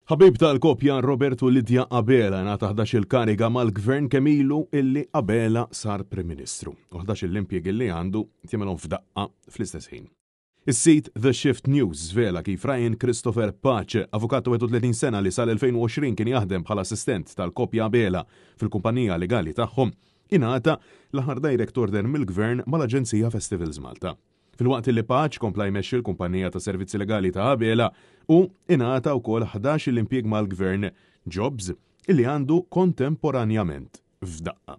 Ħabib tal-koppja Robert u Lydia Abela ngħata 11-il kariga mal-Gvern kemm ilu illi Abela sar Prim Ministru. U 11-il impjieg illi għandu jagħmilhom f'daqqa fl-istess ħin. Is-sit The Shift News żvela kif Ryan Christopher Pace, avukat ta' 31 sena li sal-2020 kien jaħdem bħala assistent tal-koppja Abela fil-kumpanija legali tagħhom, ingħata l-aħħar direct order mill-Gvern mal-Aġenzija Festivals Malta. Filwaqt li Pace kompla jmexxi l-kumpanija ta' servizzi legali ta' Abela, hu ingħata wkoll 11-il impjieg mal-Gvern, jobs illi għandu kontemporanjament f'daqqa.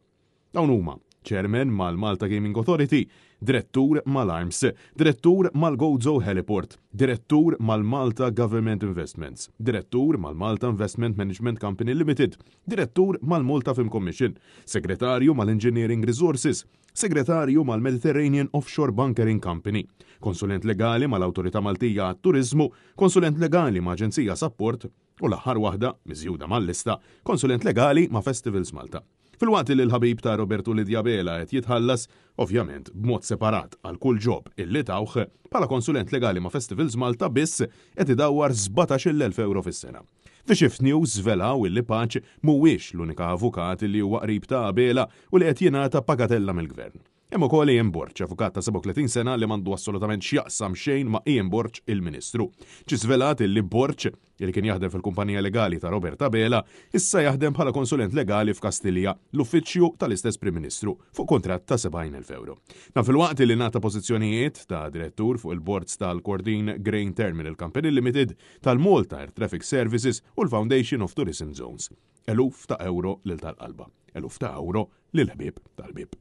Dawn huma, Chairman mal-Malta Gaming Authority, Direttur mal-Arms, Direttur mal-Gozo Heliport, Direttur mal-Malta Government Investments, Direttur mal-Malta Investment Management Company Limited, Direttur mal-Malta Film Commission, Segretarju mal-Engineering Resources, Segretarju mal-Mediterranean Offshore Bunkering Company, Konsulent Legali mal-Awtorità Maltija għat-Turiżmu, Konsulent Legali ma' Aġenzija Sapport u l-aħħar waħda, miżjuda mal-lista, Konsulent Legali ma' Festivals Malta. Filwaqt li l-ħabib ta' Robert u Lydia Abela qed jitħallas, ovvjament b'mod separat għal kull job illi tawh, bħala Konsulent Legali ma' Festivals Malta biss qed idawwar 17,000 ewro fis-sena. The Shift News żvelaw illi Pace mhuwiex l-unika avukat illi huwa qrib ta' Abela u li qed jingħata pagatella mill-Gvern. Hemm ukoll Ian Borg, avukat ta' 37 sena li m'għandu assolutament x'jaqsam xejn ma' Ian Borg il-Ministru. Ġie żvelat illi Borg, illi kien jaħdem fil-kumpanija legali ta' Robert Abela, issa jaħdem bħala konsulent legali f'Kastilja, l-uffiċċju tal-istess Prim Ministru, fuq kuntratt ta' 70,000 ewro. Dan filwaqt illi ngħata pożizzjonijiet ta' direttur fuq il-boards tal-Kordin Grain Terminal Company Limited, tal-Malta Air Traffic Services u l-Foundation of Tourism Zones. Eluf ta' ewro lil tal-qalba. Eluf ta' ewro lill-ħbieb tal-ħbieb.